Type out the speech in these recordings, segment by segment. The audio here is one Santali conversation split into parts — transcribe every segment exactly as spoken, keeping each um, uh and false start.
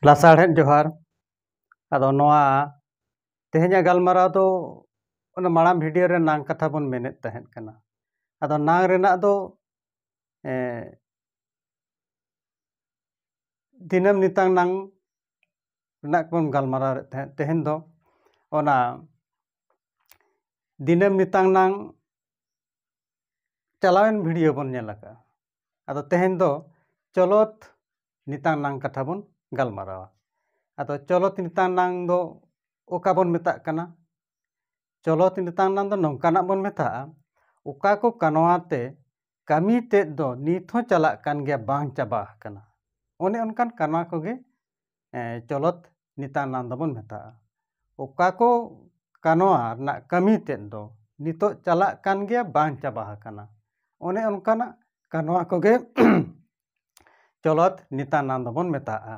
ᱞᱟᱥᱟᱲᱦᱮᱫ ᱡᱚᱦᱟᱨ᱾ ᱟᱫᱚ ᱱᱚᱣᱟ ᱛᱮᱦᱮᱧᱟᱜ ᱜᱟᱞᱢᱟᱨᱟᱣ ᱫᱚ ᱚᱱᱟ ᱢᱟᱲᱟᱝ ᱵᱷᱤᱰᱤᱭᱳ ᱨᱮ ᱱᱟᱝ ᱠᱟᱛᱷᱟ ᱵᱚᱱ ᱢᱮᱱᱮᱫ ᱛᱟᱦᱮᱸᱫ ᱠᱟᱱᱟ᱾ ᱟᱫᱚ ᱱᱟᱝ ᱨᱮᱱᱟᱜ ᱫᱚ, ᱮ, ᱫᱤᱱᱟᱹᱢ ᱱᱤᱛᱟᱝ ᱱᱟᱝ ᱨᱮᱱᱟᱜ ᱵᱚᱱ ᱜᱟᱞᱢᱟᱨᱟᱣ ᱞᱮᱫ ᱛᱟᱦᱮᱸᱫ᱾ ᱛᱮᱦᱮᱧ ᱫᱚ ᱚᱱᱟ ᱫᱤᱱᱟᱹᱢ ᱱᱤᱛᱟᱝ ᱱᱟᱝ ᱪᱟᱞᱟᱣᱮᱱ ᱵᱷᱤᱰᱤᱭᱳ ᱵᱚᱱ ᱧᱮᱞ ᱟᱠᱟᱫᱼᱟ᱾ ᱟᱫᱚ ᱛᱮᱦᱮᱧ ᱫᱚ ᱪᱚᱞᱚᱛ ᱱᱤᱛᱟᱝ ᱱᱟᱝ ᱠᱟᱛᱷᱟ ᱵᱚᱱ ᱜᱟᱞᱢᱟᱨᱟᱣᱟ᱾ ᱟᱫᱚ ᱪᱚᱞᱚᱛ ᱱᱤᱛᱟᱝ ᱱᱟᱝ ᱫᱚ ᱚᱠᱟ ᱵᱚᱱ ᱢᱮᱛᱟᱜ ᱠᱟᱱᱟ? ᱪᱚᱞᱚᱛ ᱱᱤᱛᱟᱝ ᱱᱟᱝ ᱫᱚ ᱱᱚᱝᱠᱟᱱᱟᱜ ᱵᱚᱱ ᱢᱮᱛᱟᱜᱼᱟ, ᱚᱠᱟ ᱠᱚ ᱠᱟᱱᱣᱟ ᱛᱮ ᱠᱟᱹᱢᱤ ᱛᱮᱫ ᱫᱚ ᱱᱤᱛ ᱦᱚᱸ ᱪᱟᱞᱟᱜ ᱠᱟᱱ ᱜᱮᱭᱟ, ᱵᱟᱝ ᱪᱟᱵᱟ ᱟᱠᱟᱱᱟ᱾ ᱚᱱᱮ ᱚᱱᱠᱟᱱ ᱠᱟᱱᱣᱟ ᱠᱚᱜᱮ, ᱮ, ᱪᱚᱞᱚᱛ ᱱᱤᱛᱟᱝ ᱱᱟᱝ ᱫᱚᱵᱚᱱ ᱢᱮᱛᱟᱜᱼᱟ᱾ ᱚᱠᱟ ᱠᱚ ᱠᱟᱱᱣᱟ ᱨᱮᱱᱟᱜ ᱠᱟᱹᱢᱤ ᱛᱮᱫ ᱫᱚ ᱱᱤᱛᱚᱜ ᱪᱟᱞᱟᱜ ᱠᱟᱱ ᱜᱮᱭᱟ, ᱵᱟᱝ ᱪᱟᱵᱟ ᱟᱠᱟᱱᱟ, ᱚᱱᱮ ᱚᱱᱠᱟᱱᱟᱜ ᱠᱟᱱᱣᱟ ᱠᱚᱜᱮ ᱪᱚᱞᱚᱛ ᱱᱤᱛᱟᱝ ᱱᱟᱝ ᱫᱚᱵᱚᱱ ᱢᱮᱛᱟᱜᱼᱟ᱾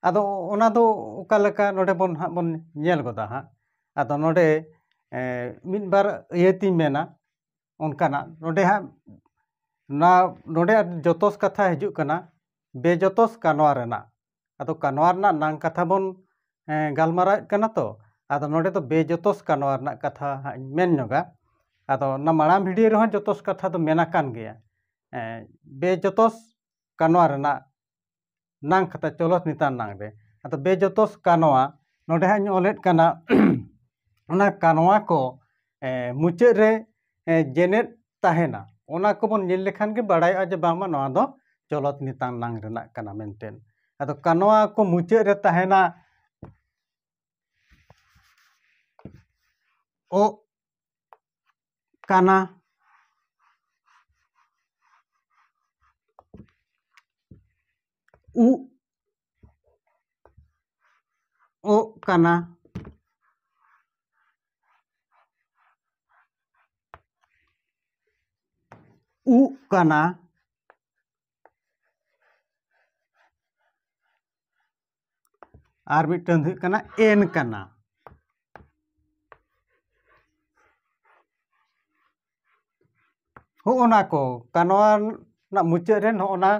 ᱟᱫᱚ ᱚᱱᱟ ᱫᱚ ᱚᱠᱟ ᱞᱮᱠᱟ, ᱱᱚᱰᱮ ᱵᱚᱱ ᱦᱟᱸᱜ ᱵᱚᱱ ᱧᱮᱞ ᱜᱚᱫᱟ ᱦᱟᱸᱜ᱾ ᱟᱫᱚ ᱱᱚᱰᱮ, ᱮ, ᱢᱤᱫ ᱵᱟᱨ ᱤᱭᱟᱹ ᱛᱤᱧ ᱢᱮᱱᱟ, ᱚᱱᱠᱟᱱᱟᱜ ᱱᱚᱰᱮ ᱦᱟᱸᱜ, ᱱᱚᱣᱟ ᱱᱚᱰᱮ ᱡᱚᱛᱚᱥ ᱠᱟᱛᱷᱟ ᱦᱤᱡᱩᱜ ᱠᱟᱱᱟ ᱵᱮᱡᱚᱛᱚᱥ ᱠᱟᱱᱣᱟ ᱨᱮᱱᱟᱜ᱾ ᱟᱫᱚ ᱠᱟᱱᱣᱟ ᱨᱮᱱᱟᱜ ᱱᱟᱝ ᱠᱟᱛᱷᱟ ᱵᱚᱱ, ᱮ, ᱜᱟᱞᱢᱟᱨᱟᱣᱮᱫ ᱠᱟᱱᱟ ᱛᱚ, ᱟᱫᱚ ᱱᱚᱰᱮ ᱫᱚ ᱵᱮᱡᱚᱛᱚᱥ ᱠᱟᱱᱣᱟ ᱨᱮᱱᱟᱜ ᱠᱟᱛᱷᱟ ᱦᱟᱸᱜ ᱤᱧ ᱢᱮᱱ ᱧᱚᱜᱟ᱾ ᱟᱫᱚ ᱚᱱᱟ ᱢᱟᱲᱟᱝ ᱵᱷᱤᱰᱤᱭᱳ ᱨᱮᱦᱚᱸ ᱡᱚᱛᱚᱥ ᱠᱟᱛᱷᱟ ᱫᱚ ᱢᱮᱱ ᱟᱠᱟᱱ ᱜᱮᱭᱟ, ᱮ, ᱵᱮᱡᱚᱛᱚᱥ ᱠᱟᱱᱣᱟ ᱨᱮᱱᱟᱜ ᱱᱟᱝ ᱠᱟᱛᱷᱟ, ᱪᱚᱞᱚᱛ ᱱᱤᱛᱟᱝ ᱱᱟᱝ ᱨᱮ᱾ ᱟᱫᱚ ᱵᱮᱡᱚᱛᱚᱥ ᱠᱟᱱᱣᱟ, ᱱᱚᱰᱮ ᱦᱟᱸᱜ ᱤᱧ ᱚᱞᱮᱫ ᱠᱟᱱᱟ, ᱚᱱᱟ ᱠᱟᱱᱣᱟ ᱠᱚ, ᱮ, ᱢᱩᱪᱟᱹᱫ ᱨᱮ, ᱮ, ᱡᱮᱱᱮᱫ ᱛᱟᱦᱮᱱᱟ, ᱚᱱᱟ ᱠᱚᱵᱚᱱ ᱧᱮᱞ ᱞᱮᱠᱷᱟᱱ ᱜᱮ ᱵᱟᱲᱟᱭᱚᱜᱼᱟ ᱡᱮ ᱵᱟᱝᱢᱟ ᱱᱚᱣᱟ ᱫᱚ ᱪᱚᱞᱚᱛ ᱱᱤᱛᱟᱝ ᱱᱟᱝ ᱨᱮᱱᱟᱜ ᱠᱟᱱᱟ ᱢᱮᱱᱛᱮ᱾ ᱟᱫᱚ ᱠᱟᱱᱣᱟ ᱠᱚ ᱢᱩᱪᱟᱹᱫ ᱨᱮ ᱛᱟᱦᱮᱱᱟ ᱚᱜ ᱠᱟᱱᱟ, ᱩᱜ, ᱚᱜ ᱠᱟᱱᱟ, ᱩᱜ ᱠᱟᱱᱟ, ᱟᱨ ᱢᱤᱫᱴᱟᱝ ᱫᱚ ᱦᱩᱭᱩᱜ ᱠᱟᱱᱟ ᱮᱱ ᱠᱟᱱᱟ᱾ ᱦᱚᱸᱜᱼᱚ ᱱᱟ ᱠᱚ ᱠᱟᱱᱣᱟ ᱨᱮᱱᱟᱜ ᱢᱩᱪᱟᱹᱫ ᱨᱮ ᱱᱚᱜᱼᱚ ᱱᱟ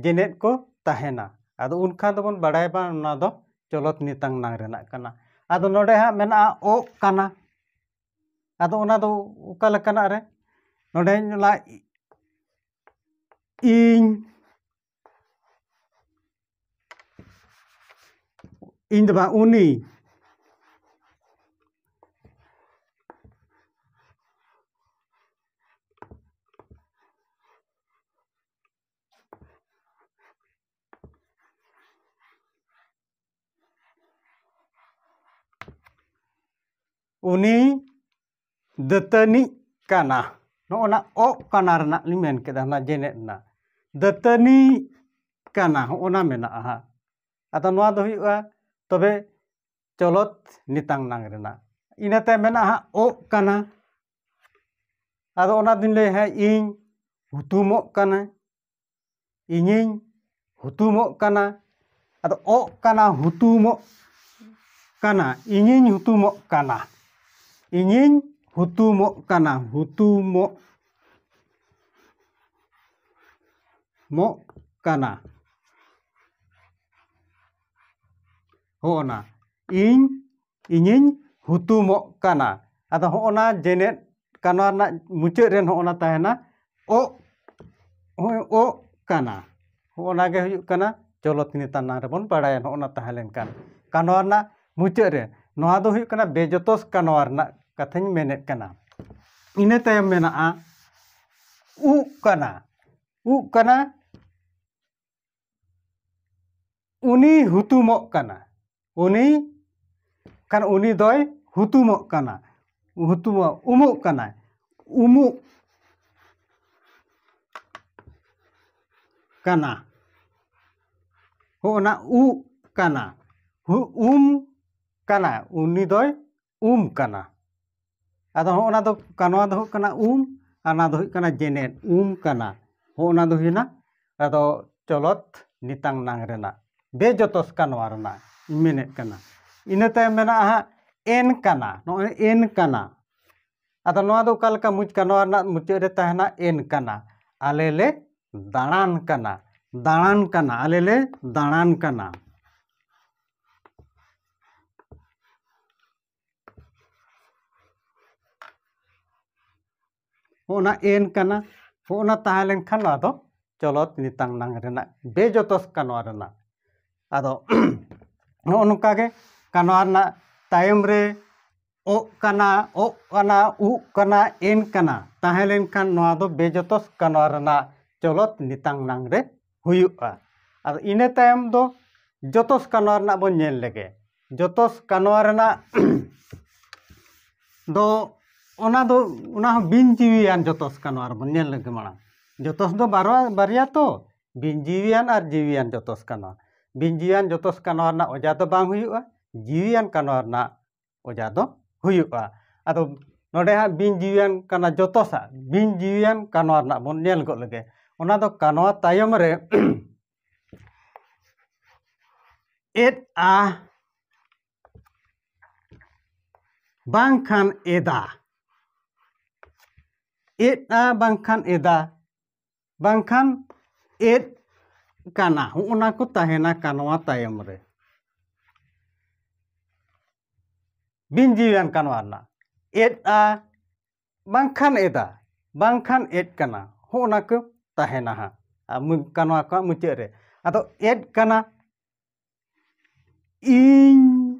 ᱡᱮᱱᱮᱫ ᱠᱚ ᱛᱟᱦᱮᱱᱟ᱾ ᱟᱫᱚ ᱩᱱᱠᱷᱟᱱ ᱫᱚᱵᱚᱱ ᱵᱟᱲᱟᱭᱟ ᱵᱟᱝ ᱚᱱᱟ ᱫᱚ ᱪᱚᱞᱚᱛ ᱱᱤᱛᱟᱝ ᱱᱟᱝ ᱨᱮᱱᱟᱜ ᱠᱟᱱᱟ᱾ ᱟᱫᱚ ᱱᱚᱰᱮ ᱦᱟᱸᱜ ᱢᱮᱱᱟᱜᱼᱟ ᱚᱜ ᱠᱟᱱᱟ᱾ ᱟᱫᱚ ᱚᱱᱟ ᱫᱚ ᱚᱠᱟ ᱞᱮᱠᱟᱱᱟᱜ ᱨᱮ? ᱱᱚᱰᱮᱧ ᱚᱞᱟ ᱤᱧ, ᱤᱧ ᱫᱚ ᱵᱟᱝ, ᱩᱱᱤ᱾ ᱩᱱᱤ ᱫᱟᱹᱛᱟᱹᱱᱤᱜ ᱠᱟᱱᱟ᱾ ᱱᱚᱜᱼᱚ ᱱᱟ ᱚᱜ ᱠᱟᱱᱟ ᱨᱮᱱᱟᱜ ᱞᱤᱧ ᱢᱮᱱ ᱠᱮᱫᱟ, ᱚᱱᱟ ᱡᱮᱱᱮᱫ ᱨᱮᱱᱟᱜ᱾ ᱫᱟᱹᱛᱟᱹᱱᱤᱜ ᱠᱟᱱᱟ, ᱦᱚᱸᱜᱼᱚ ᱱᱟ ᱢᱮᱱᱟᱜᱼᱟ ᱦᱟᱸᱜ᱾ ᱟᱫᱚ ᱱᱚᱣᱟ ᱫᱚ ᱦᱩᱭᱩᱜᱼᱟ ᱛᱚᱵᱮ ᱪᱚᱞᱚᱛ ᱱᱤᱛᱟᱝ ᱱᱟᱝ ᱨᱮᱱᱟᱜ᱾ ᱤᱱᱟᱹᱛᱮ ᱢᱮᱱᱟᱜᱼᱟ ᱦᱟᱸᱜ ᱚᱜ ᱠᱟᱱᱟ᱾ ᱟᱫᱚ ᱚᱱᱟ ᱫᱚᱧ ᱞᱟᱹᱭᱟ ᱦᱟᱸᱜ ᱤᱧ ᱦᱩᱛᱩᱢᱚᱜ ᱠᱟᱱᱟ, ᱤᱧᱤᱧ ᱦᱩᱛᱩᱢᱚᱜ ᱠᱟᱱᱟ᱾ ᱟᱫᱚ ᱚᱜ ᱠᱟᱱᱟ, ᱦᱩᱛᱩᱢᱚᱜ ᱠᱟᱱᱟ, ᱤᱧᱤᱧ ᱦᱩᱛᱩᱢᱚᱜ ᱠᱟᱱᱟ, ᱤᱧᱤᱧ ᱦᱩᱛᱩᱢᱚᱜ ᱠᱟᱱᱟ, ᱦᱩᱛᱩᱢᱚᱜ ᱢᱚᱜ ᱠᱟᱱᱟ᱾ ᱦᱚᱸᱜᱼᱚ ᱱᱟ ᱤᱧ, ᱤᱧᱤᱧ ᱦᱩᱛᱩᱢᱚᱜ ᱠᱟᱱᱟ᱾ ᱟᱫᱚ ᱦᱚᱸᱜᱼᱚ ᱱᱟ ᱡᱮᱱᱮᱫ ᱠᱟᱱᱣᱟ ᱨᱮᱱᱟᱜ ᱢᱩᱪᱟᱹᱫ ᱨᱮ ᱦᱚᱸᱜᱼᱚ ᱱᱟ ᱛᱟᱦᱮᱱᱟ ᱚᱜ, ᱦᱚᱸᱜᱼᱚᱭ ᱚᱜ ᱠᱟᱱᱟ᱾ ᱦᱚᱸᱜᱼᱚ ᱱᱟ ᱜᱮ ᱦᱩᱭᱩᱜ ᱠᱟᱱᱟ ᱪᱚᱞᱚᱛ ᱱᱤᱛᱟᱝ ᱨᱮᱵᱚᱱ ᱵᱟᱲᱟᱭᱟ᱾ ᱱᱚᱜᱼᱚ ᱱᱟ ᱛᱟᱦᱮᱸ ᱞᱮᱱᱠᱷᱟᱱ ᱠᱟᱱᱣᱟ ᱨᱮᱱᱟᱜ ᱢᱩᱪᱟᱹᱫ ᱨᱮ, ᱱᱚᱣᱟ ᱫᱚ ᱦᱩᱭᱩᱜ ᱠᱟᱱᱟ ᱵᱮᱡᱚᱛᱚᱥ ᱠᱟᱱᱣᱟ ᱨᱮᱱᱟᱜ ᱠᱟᱛᱷᱟᱧ ᱢᱮᱱᱮᱫ ᱠᱟᱱᱟ᱾ ᱤᱱᱟᱹ ᱛᱟᱭᱚᱢ ᱢᱮᱱᱟᱜᱼᱟ ᱩᱜ ᱠᱟᱱᱟ, ᱩᱜ ᱠᱟᱱᱟ, ᱩᱱᱤ ᱦᱩᱛᱩᱢᱚᱜ ᱠᱟᱱᱟ, ᱩᱱᱤ ᱠᱷᱟᱱ ᱩᱱᱤ ᱫᱚᱭ ᱦᱩᱛᱩᱢᱚᱜ ᱠᱟᱱᱟ, ᱦᱩᱛᱩᱢᱚᱜ, ᱩᱢᱩᱜ ᱠᱟᱱᱟᱭ, ᱩᱢᱩᱜ ᱠᱟᱱᱟ, ᱦᱚᱸᱜᱼᱚ ᱱᱟ ᱩᱜ ᱠᱟᱱᱟ, ᱦᱩ-, ᱩᱢ ᱠᱟᱱᱟ, ᱩᱱᱤ ᱫᱚᱭ ᱩᱢ ᱠᱟᱱᱟ᱾ ᱟᱫᱚ ᱦᱚᱸᱜᱼᱚ ᱱᱟ ᱫᱚ ᱠᱟᱱᱣᱟ ᱫᱚ ᱦᱩᱭᱩᱜ ᱠᱟᱱᱟ ᱩᱢ, ᱟᱨ ᱚᱱᱟ ᱫᱚ ᱦᱩᱭᱩᱜ ᱠᱟᱱᱟ ᱡᱮᱱᱮᱫ, ᱩᱢ ᱠᱟᱱᱟ᱾ ᱦᱚᱸᱜᱼᱚ ᱱᱟ ᱫᱚ ᱦᱩᱭᱱᱟ ᱟᱫᱚ ᱪᱚᱞᱚᱛ ᱱᱤᱛᱟᱝ ᱱᱟᱝ ᱨᱮᱱᱟᱜ, ᱵᱮᱡᱚᱛᱚᱥ ᱠᱟᱱᱣᱟ ᱨᱮᱱᱟᱜ ᱤᱧ ᱢᱮᱱᱮᱫ ᱠᱟᱱᱟ᱾ ᱤᱱᱟᱹ ᱛᱟᱭᱚᱢ ᱢᱮᱱᱟᱜᱼᱟ ᱦᱟᱸᱜ ᱮᱱ ᱠᱟᱱᱟ, ᱱᱚᱜᱼᱚᱭ ᱮᱱ ᱠᱟᱱᱟ᱾ ᱟᱫᱚ ᱱᱚᱣᱟ ᱫᱚ ᱚᱠᱟ ᱞᱮᱠᱟ ᱢᱩᱪ-, ᱠᱟᱱᱣᱟ ᱨᱮᱱᱟᱜ ᱢᱩᱪᱟᱹᱫ ᱨᱮ ᱛᱟᱦᱮᱱᱟ ᱮᱱ ᱠᱟᱱᱟ, ᱟᱞᱮ ᱞᱮ ᱫᱟᱬᱟᱱ ᱠᱟᱱᱟ, ᱫᱟᱬᱟᱱ ᱠᱟᱱᱟ, ᱟᱞᱮ ᱞᱮ ᱫᱟᱬᱟᱱ ᱠᱟᱱᱟ᱾ ᱦᱚᱸᱜᱼᱚ ᱱᱟ ᱮᱱ ᱠᱟᱱᱟ᱾ ᱦᱚᱸᱜᱼᱚ ᱱᱟ ᱛᱟᱦᱮᱸ ᱞᱮᱱᱠᱷᱟᱱ ᱱᱚᱣᱟ ᱫᱚ ᱪᱚᱞᱚᱛ ᱱᱤᱛᱟᱝ ᱱᱟᱝ ᱨᱮᱱᱟᱜ ᱵᱮᱡᱚᱛᱚᱥ ᱠᱟᱱᱣᱟ ᱨᱮᱱᱟᱜ᱾ ᱟᱫᱚ ᱱᱚᱜᱼᱚ ᱱᱚᱝᱠᱟ ᱜᱮ ᱠᱟᱱᱣᱟ ᱨᱮᱱᱟᱜ ᱛᱟᱭᱚᱢ ᱨᱮ ᱚᱜ ᱠᱟᱱᱟ, ᱚᱜ ᱠᱟᱱᱟ, ᱩᱜ ᱠᱟᱱᱟ, ᱮᱱ ᱠᱟᱱᱟ ᱛᱟᱦᱮᱸ ᱞᱮᱱᱠᱷᱟᱱ ᱱᱚᱣᱟ ᱫᱚ ᱵᱮᱡᱚᱛᱚᱥ ᱠᱟᱱᱣᱟ ᱨᱮᱱᱟᱜ ᱪᱚᱞᱚᱛ ᱱᱤᱛᱟᱝ ᱱᱟᱝ ᱨᱮ ᱦᱩᱭᱩᱜᱼᱟ᱾ ᱟᱫᱚ ᱤᱱᱟᱹ ᱛᱟᱭᱚᱢ ᱫᱚ ᱡᱚᱛᱚᱥ ᱠᱟᱱᱣᱟ ᱨᱮᱱᱟᱜ ᱵᱚᱱ ᱧᱮᱞ ᱞᱮᱜᱮ᱾ ᱡᱚᱛᱚᱥ ᱠᱟᱱᱣᱟ ᱨᱮᱱᱟᱜ ᱫᱚ ᱚᱱᱟ ᱫᱚ, ᱚᱱᱟ ᱦᱚᱸ ᱵᱤᱱ ᱡᱤᱣᱤᱭᱟᱱ ᱡᱚᱛᱚᱥ ᱠᱟᱱᱣᱟ ᱨᱮᱵᱚᱱ ᱧᱮᱞ ᱞᱮᱜᱮ ᱢᱟᱲᱟᱝ᱾ ᱡᱚᱛᱚᱥ ᱫᱚ ᱵᱟᱨᱚ, ᱵᱟᱨᱭᱟ ᱛᱚ, ᱵᱤᱱ ᱡᱤᱣᱤᱭᱟᱱ ᱟᱨ ᱡᱤᱣᱤᱭᱟᱱ ᱡᱚᱛᱚᱥ ᱠᱟᱱᱣᱟ᱾ ᱵᱤᱱ ᱡᱤᱣᱤᱭᱟᱱ ᱡᱚᱛᱚᱥ ᱠᱟᱱᱣᱟ ᱨᱮᱱᱟᱜ ᱚᱡᱟ ᱫᱚ ᱵᱟᱝ ᱦᱩᱭᱩᱜᱼᱟ, ᱡᱤᱣᱤᱭᱟᱱ ᱠᱟᱱᱣᱟ ᱨᱮᱱᱟᱜ ᱚᱡᱟ ᱫᱚ ᱦᱩᱭᱩᱜᱼᱟ᱾ ᱟᱫᱚ ᱱᱚᱰᱮ ᱦᱟᱸᱜ ᱵᱤᱱ ᱡᱤᱣᱤᱭᱟᱱ ᱠᱟᱱᱟ ᱡᱚᱛᱚᱥᱟᱜ, ᱵᱤᱱ ᱡᱤᱣᱤᱭᱟᱱ ᱠᱟᱱᱣᱟ ᱨᱮᱱᱟᱜ ᱵᱚᱱ ᱧᱮᱞ ᱜᱚᱫ ᱞᱮᱜᱮ᱾ ᱚᱱᱟ ᱫᱚ ᱠᱟᱱᱣᱟ ᱛᱟᱭᱚᱢ ᱨᱮ ᱮᱫᱼᱟ ᱵᱟᱝᱠᱷᱟᱱ ᱮᱫᱟ, ᱮᱫᱼᱟ ᱵᱟᱝᱠᱷᱟᱱ ᱮᱫᱟ, ᱵᱟᱝᱠᱷᱟᱱ ᱮᱫ ᱠᱟᱱᱟ, ᱦᱚᱸᱜᱼᱚ ᱱᱟ ᱠᱚ ᱛᱟᱦᱮᱱᱟ ᱠᱟᱱᱣᱟ ᱛᱟᱭᱚᱢ ᱨᱮ᱾ ᱵᱤᱱ ᱡᱤᱣᱤᱭᱟᱱ ᱠᱟᱱᱣᱟ ᱨᱮᱱᱟᱜ ᱮᱫᱼᱟ ᱵᱟᱝᱠᱷᱟᱱ ᱮᱫᱟ, ᱵᱟᱝᱠᱷᱟᱱ ᱮᱫ ᱠᱟᱱᱟ, ᱦᱚᱸᱜᱼᱚ ᱱᱟ ᱠᱚ ᱛᱟᱦᱮᱱᱟ ᱦᱟᱸᱜ᱾ ᱟᱨ ᱢᱩ-, ᱠᱟᱱᱣᱟ ᱠᱚᱣᱟᱜ ᱢᱩᱪᱟᱹᱫ ᱨᱮ᱾ ᱟᱫᱚ ᱮᱫ ᱠᱟᱱᱟ, ᱤᱧ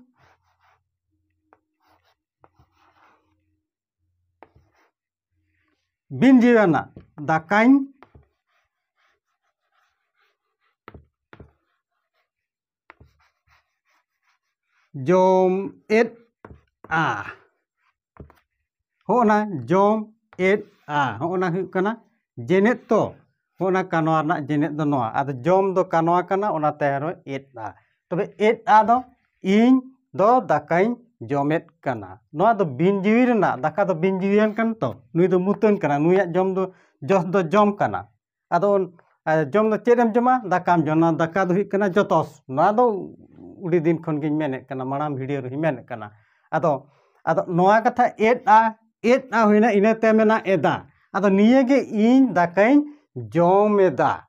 ᱵᱤᱱ ᱡᱤᱣᱤᱭᱟᱱᱟᱜ ᱫᱟᱠᱟᱧ ᱡᱚᱢ ᱮᱫᱼᱟ᱾ ᱦᱚᱸᱜᱼᱚ ᱱᱟ ᱡᱚᱢ ᱮᱫᱼᱟ, ᱦᱚᱸᱜᱼᱚ ᱱᱟ ᱦᱩᱭᱩᱜ ᱠᱟᱱᱟ ᱡᱮᱱᱮᱫ ᱛᱚ᱾ ᱦᱚᱸᱜᱼᱚ ᱱᱟ ᱠᱟᱱᱣᱟ ᱨᱮᱱᱟᱜ ᱡᱮᱱᱮᱫ ᱫᱚ ᱱᱚᱣᱟ᱾ ᱟᱫᱚ ᱡᱚᱢ ᱫᱚ ᱠᱟᱱᱣᱟ ᱠᱟᱱᱟ, ᱚᱱᱟᱛᱮ ᱟᱨᱚ ᱮᱫᱼᱟ᱾ ᱛᱚᱵᱮ ᱮᱫᱼᱟ ᱫᱚ ᱤᱧ ᱫᱚ ᱫᱟᱠᱟᱧ ᱡᱚᱢᱮᱫ ᱠᱟᱱᱟ᱾ ᱱᱚᱣᱟ ᱫᱚ ᱵᱤᱱ ᱡᱤᱣᱤ ᱨᱮᱱᱟᱜ, ᱫᱟᱠᱟ ᱫᱚ ᱵᱤᱱ ᱡᱤᱣᱤᱭᱟᱱ ᱠᱟᱱᱟ ᱛᱚ, ᱱᱩᱭ ᱫᱚ ᱢᱩᱛᱟᱹᱱ ᱠᱟᱱᱟ, ᱱᱩᱭᱟᱜ ᱡᱚᱢ ᱫᱚ, ᱡᱚᱥ ᱫᱚ ᱡᱚᱢ ᱠᱟᱱᱟ᱾ ᱟᱫᱚ ᱟᱨ ᱡᱚᱢ ᱫᱚ ᱪᱮᱫ ᱮᱢ ᱡᱚᱢᱟ? ᱫᱟᱠᱟᱢ ᱡᱚᱢᱟ᱾ ᱫᱟᱠᱟ ᱫᱚ ᱦᱩᱭᱩᱜ ᱠᱟᱱᱟ ᱡᱚᱛᱚᱥ᱾ ᱱᱚᱣᱟ ᱫᱚ ᱟᱹᱰᱤ ᱫᱤᱱ ᱠᱷᱚᱱ ᱜᱤᱧ ᱢᱮᱱᱮᱫ ᱠᱟᱱᱟ, ᱢᱟᱲᱟᱝ ᱵᱷᱤᱰᱤᱭᱳ ᱨᱮᱦᱚᱸᱧ ᱢᱮᱱᱮᱫ ᱠᱟᱱᱟ᱾ ᱟᱫᱚ, ᱟᱫᱚ ᱱᱚᱣᱟ ᱠᱟᱛᱷᱟ ᱮᱫᱼᱟ, ᱮᱫᱼᱟ ᱦᱩᱭᱱᱟ, ᱤᱱᱟᱹ ᱛᱟᱭᱚᱢ ᱢᱮᱱᱟ ᱮᱫᱟ᱾ ᱟᱫᱚ ᱱᱤᱭᱟᱹ ᱜᱮ ᱤᱧ ᱫᱟᱠᱟᱧ ᱡᱚᱢ ᱮᱫᱟ᱾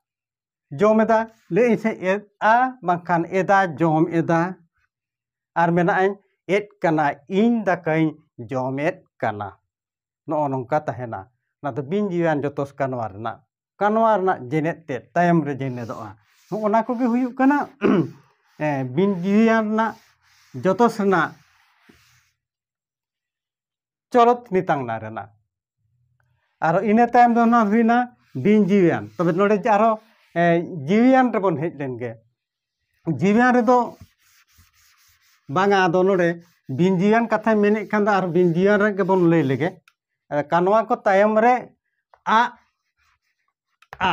ᱡᱚᱢ ᱮᱫᱟ, ᱞᱟᱹᱭ ᱟᱹᱧ ᱥᱮ ᱮᱫᱼᱟ ᱵᱟᱝᱠᱷᱟᱱ ᱮᱫᱟ, ᱡᱚᱢ ᱮᱫᱟ᱾ ᱟᱨ ᱢᱮᱱᱟᱜ ᱟᱹᱧ ᱮᱫ ᱠᱟᱱᱟ, ᱤᱧ ᱫᱟᱠᱟᱧ ᱡᱚᱢᱮᱫ ᱠᱟᱱᱟ᱾ ᱱᱚᱜᱼᱚ ᱱᱚᱝᱠᱟ ᱛᱟᱦᱮᱱᱟ᱾ ᱚᱱᱟ ᱫᱚ ᱵᱤᱱ ᱡᱤᱣᱤᱭᱟᱱ ᱡᱚᱛᱚᱥ ᱠᱟᱱᱣᱟ ᱨᱮᱱᱟᱜ, ᱠᱟᱱᱣᱟ ᱨᱮᱱᱟᱜ ᱡᱮᱱᱮᱫ ᱛᱮᱫ ᱛᱟᱭᱚᱢ ᱨᱮ ᱡᱮᱱᱮᱫᱚᱜᱼᱟ᱾ ᱱᱚᱜᱼᱚ ᱱᱟ ᱠᱚᱜᱮ ᱦᱩᱭᱩᱜ ᱠᱟᱱᱟ ᱮ, ᱵᱤᱱ ᱡᱤᱣᱤᱭᱟᱱ ᱨᱮᱱᱟᱜ ᱡᱚᱛᱚᱥ ᱨᱮᱱᱟᱜ ᱪᱚᱞᱚᱛ ᱱᱤᱛᱟᱝᱱᱟ ᱨᱮᱱᱟᱜ᱾ ᱟᱨ ᱤᱱᱟᱹ ᱛᱟᱭᱚᱢ ᱫᱚ ᱱᱚᱣᱟ ᱦᱩᱭᱱᱟ ᱵᱤᱱ ᱡᱤᱣᱤᱭᱟᱱ᱾ ᱛᱚᱵᱮ ᱱᱚᱰᱮ ᱡᱮ ᱟᱨᱦᱚᱸ, ᱮ, ᱡᱤᱣᱤᱭᱟᱱ ᱨᱮᱵᱚᱱ ᱦᱮᱡ ᱞᱮᱱ ᱜᱮ᱾ ᱡᱤᱣᱤᱭᱟᱱ ᱨᱮᱫᱚ ᱵᱟᱝᱟ, ᱟᱫᱚ ᱱᱚᱰᱮ ᱵᱤᱱ ᱡᱤᱣᱤᱭᱟᱱ ᱠᱟᱛᱷᱟᱧ ᱢᱮᱱᱮᱫ ᱠᱷᱟᱱ ᱫᱚ ᱟᱨ ᱵᱤᱱ ᱡᱤᱣᱤᱭᱟᱱ ᱨᱮᱜᱮ ᱵᱚᱱ ᱞᱟᱹᱭ ᱞᱮᱜᱮ᱾ ᱮ, ᱠᱟᱱᱣᱟ ᱠᱚ ᱛᱟᱭᱚᱢ ᱨᱮ ᱟᱜ, ᱟ,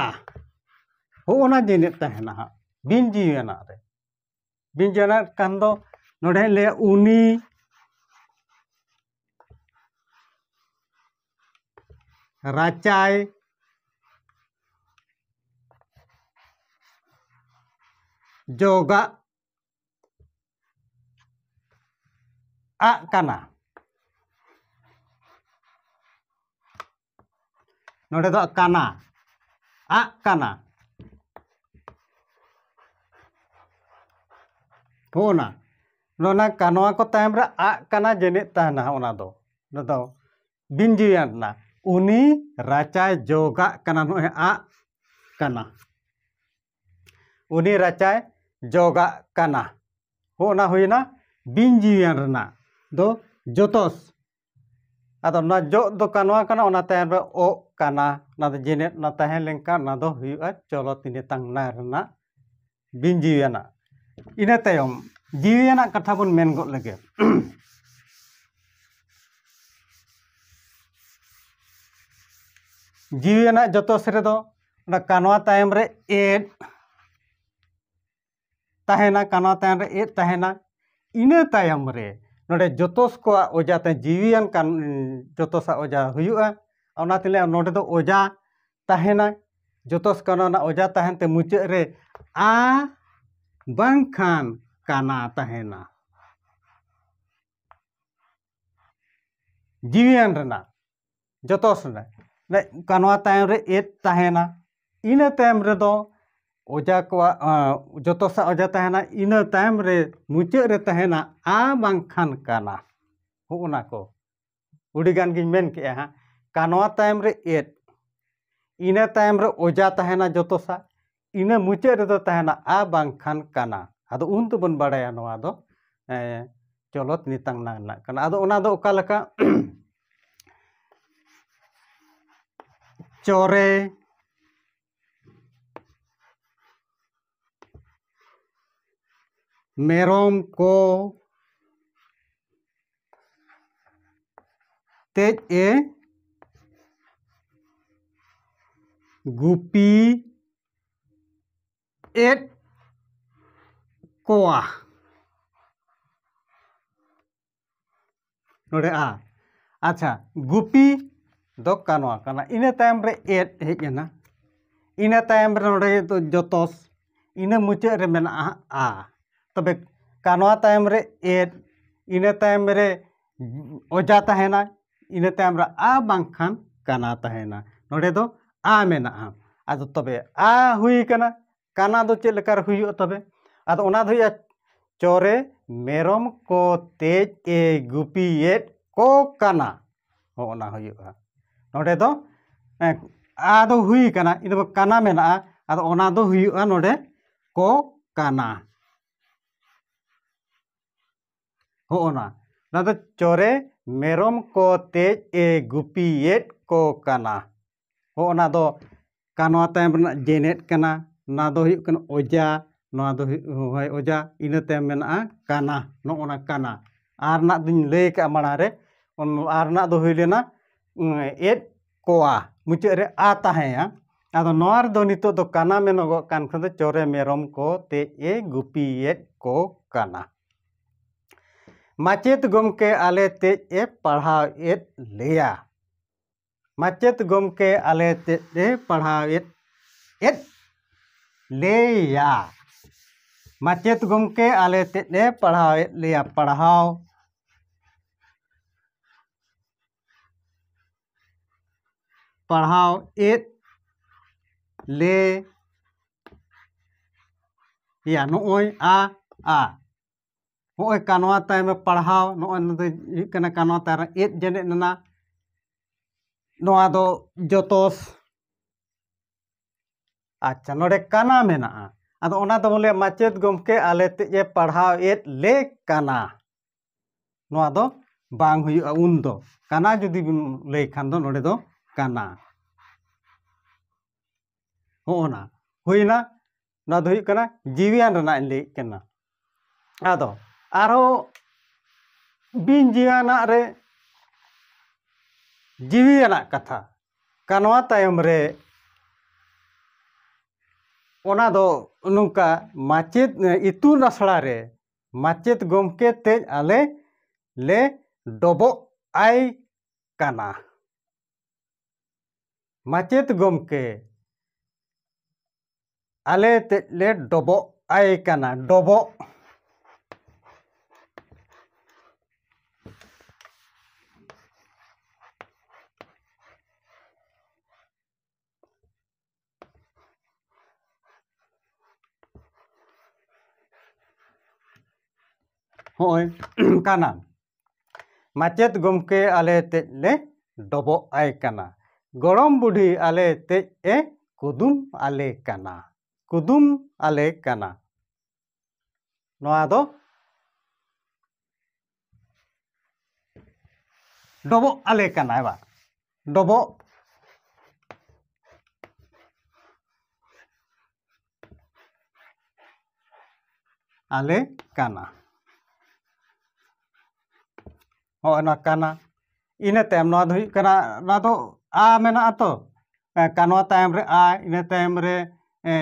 ᱦᱚᱸᱜᱼᱚ ᱱᱟ ᱡᱮᱱᱮᱫ ᱛᱟᱦᱮᱱᱟ ᱦᱟᱸᱜ ᱵᱤᱱ ᱡᱤᱣᱤᱭᱟᱱᱟᱜ ᱨᱮ᱾ ᱵᱤᱱ ᱡᱤᱣᱤᱭᱟᱱᱟᱜ ᱠᱷᱟᱱ ᱫᱚ ᱱᱚᱰᱮ ᱞᱟᱹᱭᱟ ᱩᱱᱤ ᱨᱟᱪᱟᱭ ᱡᱚᱜᱟᱜ ᱟᱜ ᱠᱟᱱᱟ᱾ ᱱᱚᱰᱮ ᱫᱚ ᱠᱟᱱᱟ, ᱟᱜ ᱠᱟᱱᱟ᱾ ᱦᱚᱸᱜᱼᱚ ᱱᱟ, ᱱᱚᱣᱟ ᱠᱟᱱᱣᱟ ᱠᱚ ᱛᱟᱭᱚᱢ ᱨᱮ ᱟᱜ ᱠᱟᱱᱟ ᱡᱮᱱᱮᱫ ᱛᱟᱦᱮᱱᱟ᱾ ᱚᱱᱟ ᱫᱚ, ᱚᱱᱟ ᱫᱚ ᱵᱤᱱ ᱡᱤᱣᱤᱭᱟᱱ ᱨᱮᱱᱟᱜ᱾ ᱩᱱᱤ ᱨᱟᱪᱟᱭ ᱡᱚᱜᱟᱜ ᱠᱟᱱᱟ, ᱱᱚᱜᱼᱚᱭ ᱟᱜ ᱠᱟᱱᱟ᱾ ᱩᱱᱤ ᱨᱟᱪᱟᱭ ᱡᱚᱜᱟᱜ ᱠᱟᱱᱟ᱾ ᱦᱚᱸᱜᱼᱚ ᱱᱟ ᱦᱩᱭᱱᱟ ᱵᱤᱱ ᱡᱤᱣᱤᱭᱟᱱ ᱨᱮᱱᱟᱜ ᱫᱚ ᱡᱚᱛᱚᱥ᱾ ᱟᱫᱚ ᱱᱚᱣᱟ ᱡᱚᱜ ᱫᱚ ᱠᱟᱱᱣᱟ ᱠᱟᱱᱟ, ᱚᱱᱟ ᱛᱟᱭᱚᱢ ᱨᱮ ᱚᱜ ᱠᱟᱱᱟ, ᱚᱱᱟ ᱫᱚ ᱡᱮᱱᱮᱫ ᱚᱱᱟ ᱛᱟᱦᱮᱸ ᱞᱮᱱᱠᱷᱟᱱ ᱚᱱᱟ ᱫᱚ ᱦᱩᱭᱩᱜᱼᱟ ᱪᱚᱞᱚᱛ ᱱᱤᱛᱟᱝᱱᱟ ᱨᱮᱱᱟᱜ ᱵᱤᱱ ᱡᱤᱣᱤᱭᱟᱱᱟᱜ᱾ ᱤᱱᱟᱹ ᱛᱟᱭᱚᱢ ᱡᱤᱣᱤᱭᱟᱱᱟᱜ ᱠᱟᱛᱷᱟ ᱵᱚᱱ ᱢᱮᱱ ᱜᱚᱫ ᱞᱮᱜᱮ᱾ ᱡᱤᱣᱤᱭᱟᱱᱟᱜ ᱡᱚᱛᱚᱥ ᱨᱮᱫᱚ ᱚᱱᱟ ᱠᱟᱱᱣᱟ ᱛᱟᱭᱚᱢ ᱨᱮ ᱮᱫ ᱛᱟᱦᱮᱱᱟ, ᱠᱟᱱᱣᱟ ᱛᱟᱭᱚᱢ ᱨᱮ ᱮᱫ ᱛᱟᱦᱮᱱᱟ᱾ ᱤᱱᱟᱹ ᱛᱟᱭᱚᱢ ᱨᱮ ᱱᱚᱰᱮ ᱡᱚᱛᱚᱥ ᱠᱚᱣᱟᱜ ᱚᱡᱟ ᱛᱮ ᱡᱤᱣᱤᱭᱟᱱ ᱠᱟᱱ, ᱡᱚᱛᱚᱥᱟᱜ ᱚᱡᱟ ᱦᱩᱭᱩᱜᱼᱟ᱾ ᱚᱱᱟᱛᱮ ᱞᱟᱹᱭᱟ ᱱᱚᱰᱮ ᱫᱚ ᱚᱡᱟ ᱛᱟᱦᱮᱱᱟ, ᱡᱚᱛᱚᱥ ᱠᱟᱱᱣᱟ ᱨᱮᱱᱟᱜ ᱚᱡᱟ ᱛᱟᱦᱮᱱ ᱛᱮ ᱢᱩᱪᱟᱹᱫ ᱨᱮ ᱟ ᱵᱟᱝᱠᱷᱟᱱ ᱠᱟᱱᱟ ᱛᱟᱦᱮᱱᱟ᱾ ᱡᱤᱣᱤᱭᱟᱱ ᱨᱮᱱᱟᱜ ᱡᱚᱛᱚᱥ ᱨᱮᱱᱟᱜ ᱠᱟᱱᱣᱟ ᱛᱟᱭᱚᱢ ᱨᱮ ᱮᱫ ᱛᱟᱦᱮᱱᱟ᱾ ᱤᱱᱟᱹ ᱛᱟᱭᱚᱢ ᱨᱮᱫᱚ ᱚᱡᱟ ᱠᱚᱣᱟᱜ ᱡᱚᱛᱚᱥᱟ ᱚᱡᱟ ᱛᱟᱦᱮᱱᱟ, ᱤᱱᱟᱹ ᱛᱟᱭᱚᱢ ᱨᱮ ᱢᱩᱪᱟᱹᱫ ᱨᱮ ᱛᱟᱦᱮᱱᱟ ᱟ ᱵᱟᱝᱠᱷᱟᱱ ᱠᱟᱱᱟ᱾ ᱦᱚᱸᱜᱼᱚ ᱱᱟ ᱠᱚ ᱟᱹᱰᱤ ᱜᱟᱱ ᱜᱤᱧ ᱢᱮᱱ ᱠᱮᱜᱼᱟ ᱦᱟᱸᱜ᱾ ᱠᱟᱱᱣᱟ ᱛᱟᱭᱚᱢ ᱨᱮ ᱮᱫ, ᱤᱱᱟᱹ ᱛᱟᱭᱚᱢ ᱨᱮ ᱚᱡᱟ ᱛᱟᱦᱮᱱᱟ ᱡᱚᱛᱚᱥᱟ, ᱤᱱᱟᱹ ᱢᱩᱪᱟᱹᱫ ᱨᱮᱫᱚ ᱛᱟᱦᱮᱱᱟ ᱟ ᱵᱟᱝᱠᱷᱟᱱ ᱠᱟᱱᱟ᱾ ᱟᱫᱚ ᱩᱱ ᱫᱚᱵᱚᱱ ᱵᱟᱲᱟᱭᱟ ᱱᱚᱣᱟ ᱫᱚ ᱪᱚᱞᱚᱛ ᱱᱤᱛᱟᱝ ᱨᱮᱱᱟᱜ ᱠᱟᱱᱟ᱾ ᱟᱫᱚ ᱚᱱᱟ ᱫᱚ ᱚᱠᱟ ᱞᱮᱠᱟ? ᱪᱚᱨᱮ ᱢᱮᱨᱚᱢ ᱠᱚ ᱛᱮᱡ ᱮ ᱜᱩᱯᱤ ᱮᱫ ᱠᱚᱣᱟ᱾ ᱱᱚᱰᱮ ᱟ᱾ ᱟᱪᱪᱷᱟ, ᱜᱩᱯᱤ ᱫᱚ ᱠᱟᱱᱣᱟ ᱠᱟᱱᱟ, ᱤᱱᱟᱹ ᱛᱟᱭᱚᱢ ᱨᱮ ᱮᱫ ᱦᱮᱡ ᱮᱱᱟ, ᱤᱱᱟᱹ ᱛᱟᱭᱚᱢ ᱨᱮ ᱱᱚᱰᱮ ᱫᱚ ᱡᱚᱛᱚᱥ, ᱤᱱᱟᱹ ᱢᱩᱪᱟᱹᱫ ᱨᱮ ᱢᱮᱱᱟᱜᱼᱟ ᱟ᱾ ᱛᱚᱵᱮ ᱠᱟᱱᱣᱟ ᱛᱟᱭᱚᱢ ᱨᱮ ᱮᱫ, ᱤᱱᱟᱹ ᱛᱟᱭᱚᱢ ᱨᱮ ᱚᱡᱟ ᱛᱟᱦᱮᱱᱟ, ᱤᱱᱟᱹ ᱛᱟᱭᱚᱢ ᱨᱮ ᱟ ᱵᱟᱝᱠᱷᱟᱱ ᱠᱟᱱᱟ ᱛᱟᱦᱮᱱᱟ᱾ ᱱᱚᱰᱮ ᱫᱚ ᱟ ᱢᱮᱱᱟᱜᱼᱟ᱾ ᱟᱫᱚ ᱛᱚᱵᱮ ᱟ ᱦᱩᱭ ᱠᱟᱱᱟ, ᱠᱟᱱᱟ ᱫᱚ ᱪᱮᱫ ᱞᱮᱠᱟ ᱨᱮ ᱦᱩᱭᱩᱜᱼᱟ ᱛᱚᱵᱮ? ᱟᱫᱚ ᱚᱱᱟ ᱫᱚ ᱦᱩᱭᱩᱜᱼᱟ, ᱪᱚᱨᱮ ᱢᱮᱨᱚᱢ ᱠᱚ ᱛᱮᱡ ᱮ ᱜᱩᱯᱤᱭᱮᱫ ᱠᱚ ᱠᱟᱱᱟ᱾ ᱦᱚᱸ, ᱚᱱᱟ ᱦᱩᱭᱩᱜᱼᱟ᱾ ᱱᱚᱰᱮ ᱫᱚ ᱮ, ᱟ ᱫᱚ ᱦᱩᱭ ᱠᱟᱱᱟ, ᱤᱱᱟᱹ ᱠᱟᱱᱟ ᱢᱮᱱᱟᱜᱼᱟ, ᱟᱫᱚ ᱚᱱᱟ ᱫᱚ ᱦᱩᱭᱩᱜᱼᱟ ᱱᱚᱰᱮ ᱠᱚ ᱠᱟᱱᱟ᱾ ᱦᱚᱸᱜᱼᱚ ᱱᱟ, ᱚᱱᱟ ᱫᱚ ᱪᱚᱨᱮ ᱢᱮᱨᱚᱢ ᱠᱚ ᱛᱮᱡ ᱮ ᱜᱩᱯᱤᱭᱮᱫ ᱠᱚ ᱠᱟᱱᱟ᱾ ᱦᱚᱸᱜᱼᱚ ᱱᱟ ᱫᱚ ᱠᱟᱱᱣᱟ ᱛᱟᱭᱚᱢ ᱨᱮᱱᱟᱜ ᱡᱮᱱᱮᱫ ᱠᱟᱱᱟ, ᱱᱚᱣᱟ ᱫᱚ ᱦᱩᱭᱩᱜ ᱠᱟᱱᱟ ᱚᱡᱟ, ᱱᱚᱣᱟ ᱫᱚ ᱦᱩᱭᱩᱜ, ᱦᱳᱭ, ᱚᱡᱟ, ᱤᱱᱟᱹ ᱛᱟᱭᱚᱢ ᱢᱮᱱᱟᱜᱼᱟ ᱠᱟᱱᱟ, ᱱᱚᱜᱼᱚ ᱱᱟ ᱠᱟᱱᱟ᱾ ᱟᱨ ᱨᱮᱱᱟᱜ ᱫᱚᱧ ᱞᱟᱹᱭ ᱠᱟᱜᱼᱟ ᱢᱟᱲᱟᱝ ᱨᱮ, ᱚᱱ-, ᱟᱨ ᱨᱮᱱᱟᱜ ᱫᱚ ᱦᱩᱭ ᱞᱮᱱᱟ, ᱩᱸ, ᱮᱫ ᱠᱚᱣᱟ, ᱢᱩᱪᱟᱹᱫ ᱨᱮ ᱟ ᱛᱟᱦᱮᱸᱭᱟ᱾ ᱟᱫᱚ ᱱᱚᱣᱟ ᱨᱮᱫᱚ ᱱᱤᱛᱚᱜ ᱫᱚ ᱠᱟᱱᱟ ᱢᱮᱱᱚᱜᱚᱜ ᱠᱟᱱ ᱠᱷᱟᱱ ᱫᱚ ᱪᱚᱨᱮ ᱢᱮᱨᱚᱢ ᱠᱚ ᱛᱮᱡ ᱮ ᱜᱩᱯᱤᱭᱮᱫ ᱠᱚ ᱠᱟᱱᱟ᱾ ᱢᱟᱪᱮᱛ ᱜᱚᱢᱠᱮ ᱟᱞᱮ ᱛᱮᱡ ᱮ ᱯᱟᱲᱦᱟᱣᱮᱫ ᱞᱮᱭᱟ᱾ ᱢᱟᱪᱮᱛ ᱜᱚᱢᱠᱮ ᱟᱞᱮ ᱛᱮᱡ ᱮ ᱯᱟᱲᱦᱟᱣᱮᱫ, ᱮᱫ ᱞᱮᱭᱟ᱾ ᱢᱟᱪᱮᱛ ᱜᱚᱢᱠᱮ ᱟᱞᱮ ᱛᱮᱡ ᱮ ᱯᱟᱲᱦᱟᱣᱮᱫ ᱞᱮᱭᱟ᱾ ᱯᱟᱲᱦᱟᱣ, ᱯᱟᱲᱦᱟᱣᱮᱫ ᱞᱮ ᱭᱟ, ᱱᱚᱜᱼᱚᱭ ᱟ, ᱟ᱾ ᱱᱚᱜᱼᱚᱭ ᱠᱟᱱᱣᱟ ᱛᱟᱭᱚᱢ ᱨᱮ ᱯᱟᱲᱦᱟᱣ, ᱱᱚᱜᱼᱚᱭ ᱱᱚᱣᱟ ᱫᱚ ᱦᱩᱭᱩᱜ ᱠᱟᱱᱟ ᱠᱟᱱᱣᱟ ᱛᱟᱭᱚᱢ ᱨᱮ ᱮᱫ ᱡᱮᱱᱮᱫ ᱮᱱᱟ᱾ ᱱᱚᱣᱟ ᱫᱚ ᱡᱚᱛᱚᱥ᱾ ᱟᱪᱪᱷᱟ, ᱱᱚᱰᱮ ᱠᱟᱱᱟ ᱢᱮᱱᱟᱜᱼᱟ᱾ ᱟᱫᱚ ᱚᱱᱟ ᱫᱚ ᱵᱚᱞᱮ ᱢᱟᱪᱮᱫ ᱜᱚᱢᱠᱮ ᱟᱞᱮ ᱛᱮᱡ ᱮ ᱯᱟᱲᱦᱟᱣ ᱮᱫ ᱞᱮ ᱠᱟᱱᱟ᱾ ᱱᱚᱣᱟ ᱫᱚ ᱵᱟᱝ ᱦᱩᱭᱩᱜᱼᱟ ᱩᱱ ᱫᱚ᱾ ᱠᱟᱱᱟ ᱡᱩᱫᱤ ᱵᱤᱱ ᱞᱟᱹᱭ ᱠᱷᱟᱱ ᱫᱚ ᱱᱚᱰᱮ ᱫᱚ ᱠᱟᱱᱟ᱾ ᱦᱚᱸᱜᱼᱚ ᱱᱟ ᱦᱩᱭᱱᱟ᱾ ᱱᱚᱣᱟ ᱫᱚ ᱦᱩᱭᱩᱜ ᱠᱟᱱᱟ ᱡᱤᱣᱤᱭᱟᱱ ᱨᱮᱱᱟᱜ ᱤᱧ ᱞᱟᱹᱭᱮᱫ ᱠᱟᱱᱟ᱾ ᱟᱫᱚ ᱟᱨᱦᱚᱸ ᱵᱤᱱ ᱡᱤᱣᱤᱭᱟᱱᱟᱜ ᱨᱮ ᱡᱤᱣᱤᱭᱟᱱᱟᱜ ᱠᱟᱛᱷᱟ ᱠᱟᱱᱣᱟ ᱛᱟᱭᱚᱢ ᱨᱮ ᱚᱱᱟ ᱫᱚ ᱱᱚᱝᱠᱟ, ᱢᱟᱪᱮᱫ, ᱤᱛᱩᱱ ᱟᱥᱲᱟ ᱨᱮ ᱢᱟᱪᱮᱫ ᱜᱚᱢᱠᱮ ᱛᱮᱡ ᱟᱞᱮ ᱞᱮ ᱰᱚᱵᱚᱜ ᱟᱭ ᱠᱟᱱᱟ᱾ ᱢᱟᱪᱮᱫ ᱜᱚᱢᱠᱮ ᱟᱞᱮ ᱛᱮᱡ ᱞᱮ ᱰᱚᱵᱚᱜ ᱟᱭ ᱠᱟᱱᱟ, ᱰᱚᱵᱚᱜ᱾ ᱦᱚᱸᱜᱼᱚᱭ ᱠᱟᱱᱟ᱾ ᱢᱟᱪᱮᱫ ᱜᱚᱢᱠᱮ ᱟᱞᱮ ᱛᱮᱡ ᱞᱮ ᱰᱚᱵᱚᱜ ᱟᱭ ᱠᱟᱱᱟ᱾ ᱜᱚᱲᱚᱢ ᱵᱩᱰᱷᱤ ᱟᱞᱮ ᱛᱮᱡ ᱮ ᱠᱩᱫᱩᱢ ᱟᱞᱮ ᱠᱟᱱᱟ᱾ ᱠᱩᱫᱩᱢ ᱟᱞᱮ ᱠᱟᱱᱟ᱾ ᱱᱚᱣᱟ ᱫᱚ ᱰᱚᱵᱚᱜ ᱟᱞᱮ ᱠᱟᱱᱟ᱾ ᱮᱵᱟᱨ ᱰᱚᱵᱚᱜ ᱟᱞᱮ ᱠᱟᱱᱟ᱾ ᱦᱚᱸᱜᱼᱚ ᱱᱟ ᱠᱟᱱᱟ᱾ ᱤᱱᱟᱹ ᱛᱟᱭᱚᱢ ᱱᱚᱣᱟ ᱫᱚ ᱦᱩᱭᱩᱜ ᱠᱟᱱᱟ, ᱱᱚᱣᱟ ᱫᱚ ᱟ ᱢᱮᱱᱟᱜᱼᱟ ᱛᱚ, ᱮ, ᱠᱟᱱᱣᱟ ᱛᱟᱭᱚᱢ ᱨᱮ ᱟ, ᱤᱱᱟᱹ ᱛᱟᱭᱚᱢ ᱨᱮ, ᱮ,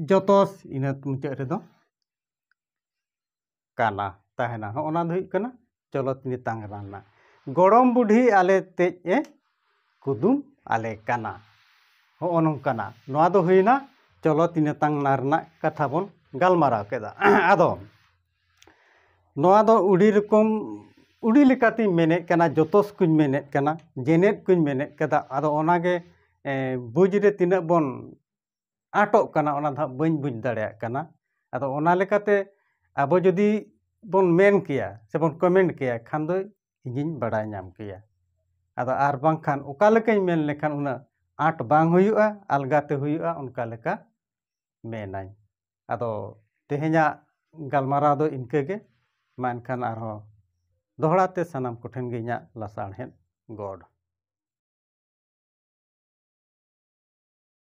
ᱡᱚᱛᱚᱥ, ᱤᱱᱟᱹ ᱢᱩᱪᱟᱹᱫ ᱨᱮᱫᱚ ᱠᱟᱱᱟ ᱛᱟᱦᱮᱱᱟ᱾ ᱦᱚᱸᱜᱼᱚ ᱱᱟ ᱫᱚ ᱦᱩᱭᱩᱜ ᱠᱟᱱᱟ ᱪᱚᱞᱚᱛ ᱱᱤᱛᱟᱝ ᱨᱮᱱᱟᱜ᱾ ᱜᱚᱲᱚᱢ ᱵᱩᱰᱷᱤ ᱟᱞᱮ ᱛᱮᱡ ᱮ ᱠᱩᱫᱩᱢ ᱟᱞᱮ ᱠᱟᱱᱟ᱾ ᱦᱚᱸᱜᱼᱚ ᱱᱚᱝᱠᱟᱱᱟᱜ᱾ ᱱᱚᱣᱟ ᱫᱚ ᱦᱩᱭᱱᱟ ᱪᱚᱞᱚᱛ ᱱᱤᱛᱟᱝ ᱨᱮᱱᱟᱜ ᱠᱟᱛᱷᱟ ᱵᱚᱱ ᱜᱟᱞᱢᱟᱨᱟᱣ ᱠᱮᱫᱟ᱾ ᱟᱫᱚ ᱱᱚᱣᱟ ᱫᱚ ᱟᱹᱰᱤ ᱨᱚᱠᱚᱢ, ᱟᱹᱰᱤ ᱞᱮᱠᱟᱛᱤᱧ ᱢᱮᱱᱮᱫ ᱠᱟᱱᱟ, ᱡᱚᱛᱚᱥ ᱠᱚᱧ ᱢᱮᱱᱮᱫ ᱠᱟᱱᱟ, ᱡᱮᱱᱮᱫ ᱠᱚᱧ ᱢᱮᱱᱮᱫ ᱠᱟᱫᱟ᱾ ᱟᱫᱚ ᱚᱱᱟᱜᱮ, ᱮ, ᱵᱩᱡᱽ ᱨᱮ ᱛᱤᱱᱟᱹᱜ ᱵᱚᱱ ᱟᱸᱴᱚᱜ ᱠᱟᱱᱟ, ᱚᱱᱟ ᱫᱚ ᱦᱟᱸᱜ ᱵᱟᱹᱧ ᱵᱩᱡᱽ ᱫᱟᱲᱮᱭᱟᱜ ᱠᱟᱱᱟ᱾ ᱟᱫᱚ ᱚᱱᱟ ᱞᱮᱠᱟᱛᱮ ᱟᱵᱚ ᱡᱩᱫᱤ ᱵᱚᱱ ᱢᱮᱱ ᱠᱮᱭᱟ ᱥᱮ ᱵᱚᱱ ᱠᱚᱢᱮᱱᱴ ᱠᱮᱭᱟ, ᱠᱷᱟᱱ ᱫᱚ ᱤᱧᱤᱧ ᱵᱟᱲᱟᱭ ᱧᱟᱢ ᱠᱮᱭᱟ᱾ ᱟᱫᱚ ᱟᱨ ᱵᱟᱝᱠᱷᱟᱱ ᱚᱠᱟ ᱞᱮᱠᱟᱧ ᱢᱮᱱ ᱞᱮᱠᱷᱟᱱ ᱩᱱᱟᱹᱜ ᱟᱸᱴ ᱵᱟᱝ ᱦᱩᱭᱩᱜᱼᱟ, ᱟᱞᱜᱟᱛᱮ ᱦᱩᱭᱩᱜᱼᱟ, ᱚᱱᱠᱟ ᱞᱮᱠᱟ ᱢᱮᱱᱟᱹᱧ᱾ ᱟᱫᱚ ᱛᱮᱦᱮᱧᱟᱜ ᱜᱟᱞᱢᱟᱨᱟᱣ ᱫᱚ ᱤᱱᱠᱟᱹ ᱜᱮ᱾ ᱢᱟ ᱮᱱᱠᱷᱟᱱ ᱟᱨᱦᱚᱸ ᱫᱚᱦᱲᱟ ᱛᱮ ᱥᱟᱱᱟᱢ ᱠᱚᱴᱷᱮᱱ ᱜᱮ ᱤᱧᱟᱹᱜ ᱞᱟᱥᱟᱲᱦᱮᱫ ᱜᱚᱰ᱾